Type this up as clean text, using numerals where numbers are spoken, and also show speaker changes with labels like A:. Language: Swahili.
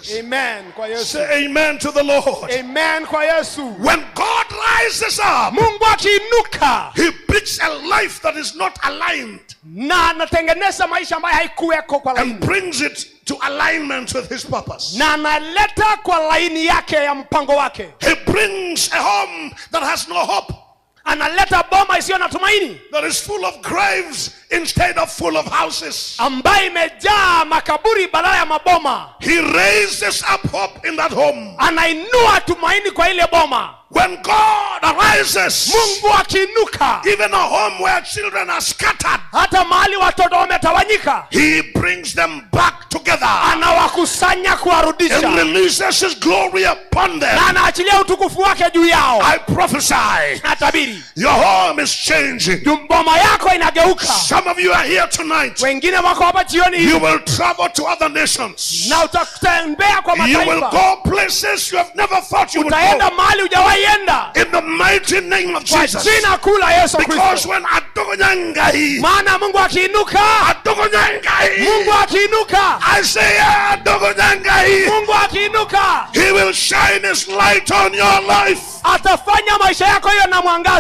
A: Jesus.
B: Amen kwa Yesu.
A: Say amen to the Lord.
B: Amen kwa Yesu.
A: When God rises up,
B: Mungu akiinuka
A: he picks a life that is not aligned
B: na anatengeneza maisha ambayo haikuweko kwa
A: and
B: laini
A: brings it to alignment with his purpose.
B: na analeta kwa laini yake ya mpango wake.
A: He brings a home that has no hope,
B: Analeta boma isiyo na tumaini
A: that is full of graves instead of full of houses.
B: ambayo imejaa makaburi badala ya maboma.
A: He raises up hope in that home.
B: Anainua tumaini kwa ile boma.
A: When God arises,
B: Mungu akiinuka,
A: even a home where children are scattered,
B: hata mahali watoto wametawanyika,
A: he brings them back together
B: anawakusanya kuwarudisha
A: and releases his glory upon them.
B: na anaachilia utukufu wake juu yao.
A: I prophesy,
B: Natabiri
A: your home is changing.
B: boma yako inageuka.
A: Some of you are here tonight.
B: Wengine wako hapa jioni hii
A: You will travel to other nations.
B: na utatembea kwa
A: You will
B: mataifa,
A: go places you have never thought you would
B: utaenda
A: go.
B: mahali hujawahi enda
A: In the mighty name of
B: kwa
A: Jesus.
B: jina kuu la Yesu
A: Because
B: Kristo.
A: when Adogonyangai,
B: Maana Mungu akiinuka,
A: Adogonyangai,
B: Mungu akiinuka,
A: I say Adogonyangai,
B: Mungu akiinuka
A: he will shine his light on your life.
B: atafanya maisha yako hiyo na mwangaza.